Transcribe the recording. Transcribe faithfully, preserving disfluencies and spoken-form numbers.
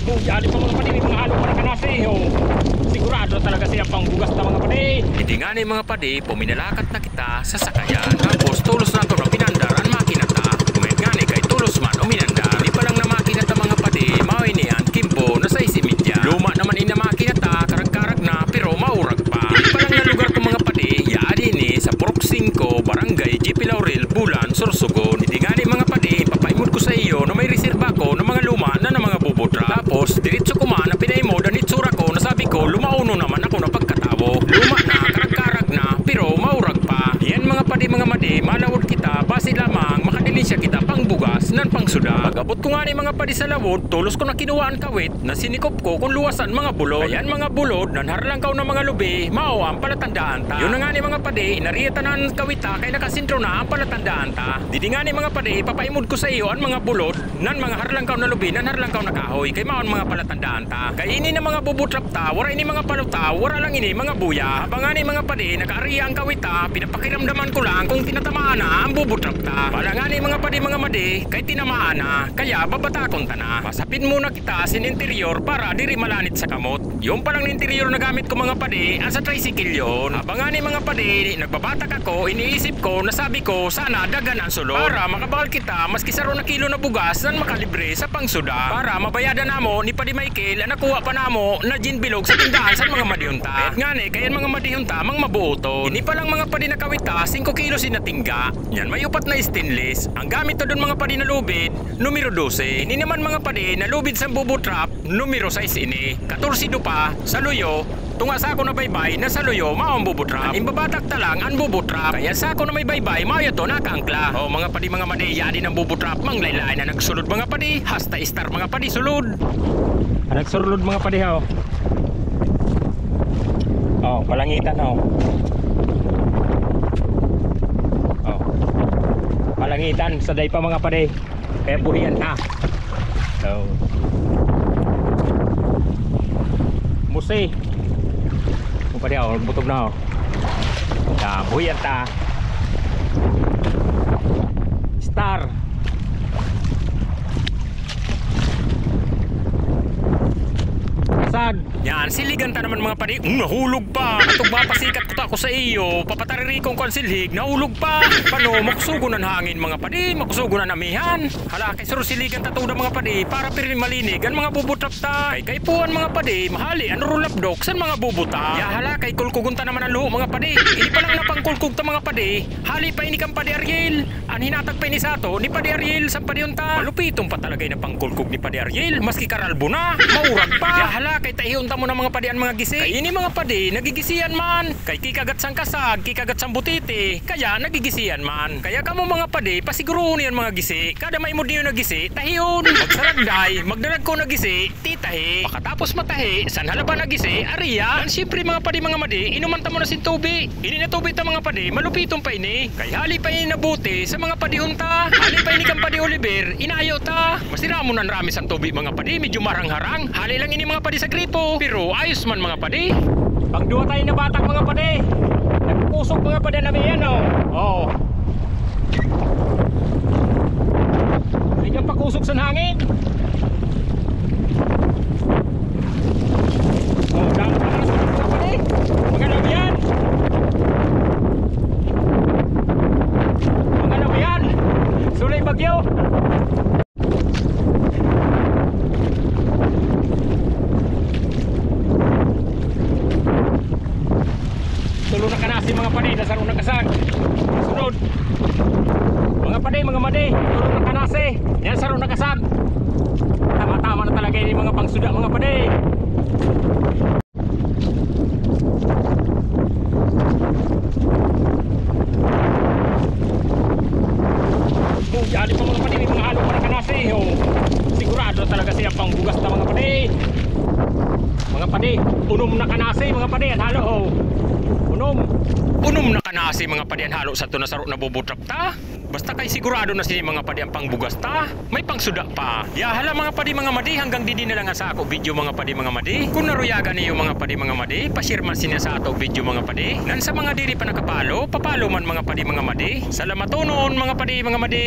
Uy, ali pa, mga padi, may mga halo pa na kanasi, o. Sigurado na talaga siya pangbugas ta, mga padi. Hindi nga ni, mga padi, puminalakat na kita sa sakayan. Tapos, tulos na to na pinandar an makina ta. Mayad nga ni kay tulos man uminandar. Hindi pa lang na makina ta, mga padi, maw ini an kimbo na sais imidya. Luma naman ini na makina ta, karag-karag na, pero maurag pa. Hindi pa lang na lugar ko, mga padi, yaadi ini sa Purok singko, Barangay G P Laurel, Bulan, Sorsogon. Hindi nga ni, mga padi, papaimod ko sa iyo na may reserba ko na mga luma na, na mga bubutra. Tapos, diretso ko man na pinaimod an itsura ko na sabi ko, lumauno naman ako na pagkatawo. Luma na, karag-karag na, pero maurag pa. Yan, mga padi, mga madi, malawod kita, basi lamang makadili siya kita pangbugas nan pangsuda. Pag-abot ko nga ni, mga padi, sa lawod, tulos ko na kinuha an kawit, na sinikop ko kon luwas an mga bulod. Ayan, mga bulod, nan harlangkaw na mga lubi, maw an palatandaan ta. Yun na nga ni, mga padi, inariya ta nan kawit ta, kay nakasentro na an palatandaan ta. Didi nga ni, mga padi, ipapaimod ko sa iyo an mga bulod, nan mga harlangkaw na lubi, nan harlangkaw na kahoy, kay maw an mga palatandaan ta. Kay ini na mga bubutrap ta, wara ini mga palo ta, wara lang ini mga buya. Habang nga ni, mga padi, nakaariya an kawit ta, pinapakiramdaman ko lang kung tinatamaan na an bubutrap ta. Bala nga ni, mga padi, mga madi, kay tinamaan na, kaya babatakon ta na. Pasapid muna kita sin interior para diri malanit sa kamot. Yun pa lang na interior na gamit ko, mga padi, an sa tricycle yun. Habang nga ni, mga padi, nagbabatak ako, iniisip ko, nasabi ko, sana daghan an sulod. Para makabakal kita, maski saro na kilo na bugas, nan makalibre sa pangsuda. Para mabayadan namo ni Padi Michael, an nakuha pa namo na gin bilog sa tindahan san mga madihon ta. Kaya't nga ni, kay an mga madihon ta, mang mabuuton. Ini pa lang, mga padi, na kawit ta, singko kilos in natingga. Yan, may upat na stainless. An gamit ta dun, mga padi, na lubid, numero dose. Ini naman, mga padi, na lubid san bubutrap, numero sais ini. Katorse do pa, saluyo, tunga sako na baybay, na saluyo, maw an bubutrap. An imbabatak ta lang, an bubutrap. Kay an sako na may baybay, maw yato nakaangkla. O, mga padi, mga madi, yaadi na an bubutrap, manglaylay na nagsulod, mga padi, hasta istar, mga padi, sulod. An nagsulod, mga padi, ha, o. O, palangitan, o. O. Palangitan, saday pa, mga padi. Kaya buhian ta. O. Musi. Mga padi, o, butog na, o. Yan, buhian ta. Star. Kasag. Yan, siligan ta naman, mga padi. Hmm, nahulog pa. Atog mapasikat ko ta ko sa iyo. Papataririkon ko an silhig. Nahulog pa. Pano, makusugon an hangin, mga padi. Makusugon an amihan. Hala, kay suru siligan ta tuda, mga padi, para pirmi malinig an mga bubutrap ta. Kay kaipuhan, mga padi, mahali an rurulapdok san mga bubutrap. Ya hala, kay kulkugon ta naman an luho, mga padi. Ini pa lang na pangkulkog ta, mga padi. Hali pa ini kan Padi Ariel. An hinatag pa ini sato ni Padi Ariel san padihon ta. Malupiton pa talaga ini pangkulkog ni Padi Ariel. Maski karalbo na, maurag pa. Ya hala, kay tahion ta muna, mga padi, an mga gisi. Kay ini, mga padi, nagigisian man. Kay kikagat san kasag, kikagat san butiti, kaya nagigisian man. Kaya kamo, mga padi, pasiguruhon niyo an mga gisi. Kada maimod niyo na gisi, tahion. Magsaragday, magdaragko na gisi, titahi. Pakatapos matahi, san halaban na gisi, ariya. Yan, siyempre, mga padi, mga madi, inuman ta muna sin tubi. Ini na tubi ta, mga padi, malupiton pa ini. Kay hali pa ini na buti sa mga padihon ta. Hali pa ini kan Padi Oliver, inayo ta. Masiramon an rami san tubi, mga padi, medyo marang-harang. Hali lang ini, mga padi, sa gripo. Pero ayos man, mga padi. Pangduwa ta ini na batak, mga padi. Nagkusog, mga padi, an amihan, o. O. Medyo pakusog san hangin. O, dami na, mga padi. Mga amihan. Mga amihan. Sulay bagyo. Tulo na kanasi, mga padi, na saro na kasag. Sunod. Mga padi, mga madi, tulo na kanasi. Yan, saro na kasag. Tama-tama na talaga ini mga pangsuda, mga padi. Uy, ali pa, mga padi, may mga halo pa na kanasi, o. Sigurado talaga siya pangbugas ta, mga padi. Mga padi, unom na kanasi, mga padi, an halo, o. Unom. Unom na kanasi, mga padi, an halo sa to na saro na bubutrap ta. Basta kay sigurado na sini, mga padi, an pangbugas ta. May pangsuda pa. Ya hala, mga padi, mga madi, hanggang didi na lang an sako video, mga padi, mga madi. Kon naruyagan niyo, mga padi, mga madi, pa-share man sini an sato video, mga padi. Ngan sa mga diri pa naka-follow, pa-follow man, mga padi, mga madi. Salamatonon, mga padi, mga madi.